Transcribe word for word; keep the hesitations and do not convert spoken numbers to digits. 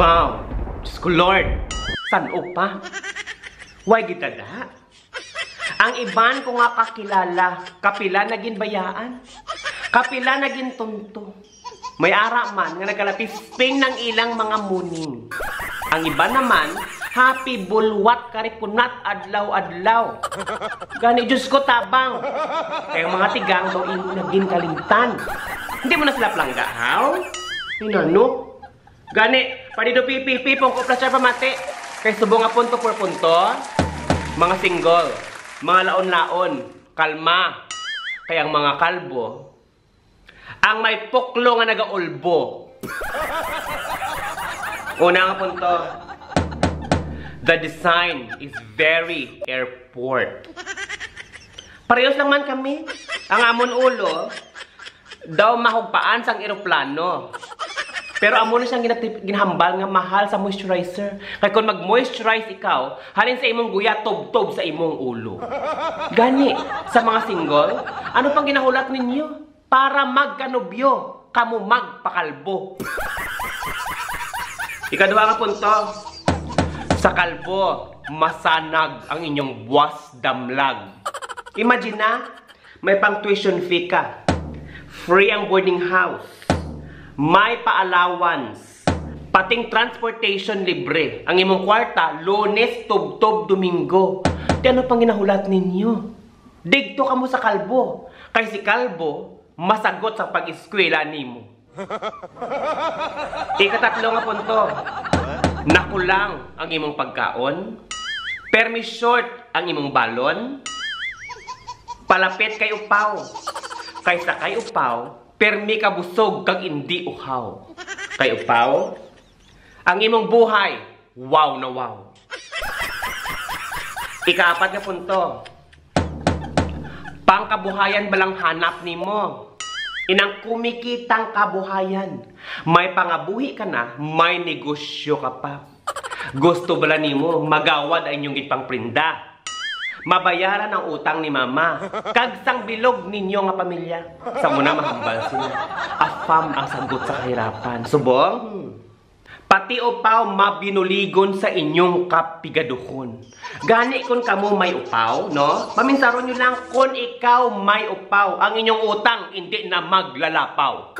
Oh, Diyos ko, Lord. San-o pa? Way gidala? Ang iban ko nga kakilala, kapila na ginbayaan, kapila na gintunto. May ara man nga nagkalapisping ng ilang mga muning. Ang iban naman, happy bulwat karipunat adlaw-adlaw. Gani, Diyos ko, tabang. Kay ang mga tigang daw imo na ginkalimtan. Hindi mo na sila plangga, haw? Inano? Gani, padido pipipi, pungko plasyar pamati. Kay subong nga punto por punto, mga single, mga laon-laon, kalma. Kay ang mga kalbo, ang may puklo nga nagaulbo. Una nga punto, the design is very airport. Parehas lang man kami. Ang amon ulo, daw mahugpaan sang eroplano. Pero amo na siyang ginatip-, ginahambal nga mahal sa moisturizer. Kay kung mag-moisturize ikaw, halin sa imong guya, tubtob sa imong ulo. Gani, sa mga single, ano pang ginahulat ninyo? Para magkanubyo, kamo magpakalbo. Ikaduha nga punto, sa kalbo, masanag ang inyong buwas damlag. Imagine na, may pang tuition fee ka, free ang boarding house, may pa-allowance, pating transportation libre. Ang imong kwarta, Lunes, tubtob, Domingo. Di ano pang ginahulat ninyo? Digto kamo sa kalbo. Kay si kalbo, masagot sa pag-eskwela nimo. Ikatatlo nga punto, nakulang ang imong pagkaon, permi short ang imong balon, palapit kay upaw, kaysa kay upaw, permi ka busog kag indi uhaw. Kay upaw, ang imong buhay, wow na wow. Ikaapat nga punto, pangkabuhayan ba lang hanap nimo? Inang kumikitang kabuhayan. May pangabuhi ka na, may negosyo ka pa. Gusto bala nimo magawad ang inyong ginpangprinda? Mabayaran ang utang ni mama kag sang bilog ninyo nga pamilya. Sa muna mahambal sila. Afam ang sagot sa kahirapan. Subong? Hmm. Pati upaw mabinuligon sa inyong kapigaduhon. Gani, kun kamo may upaw, no? Paminsaron nyo lang, kun ikaw may upaw, ang inyong utang hindi na maglalapaw.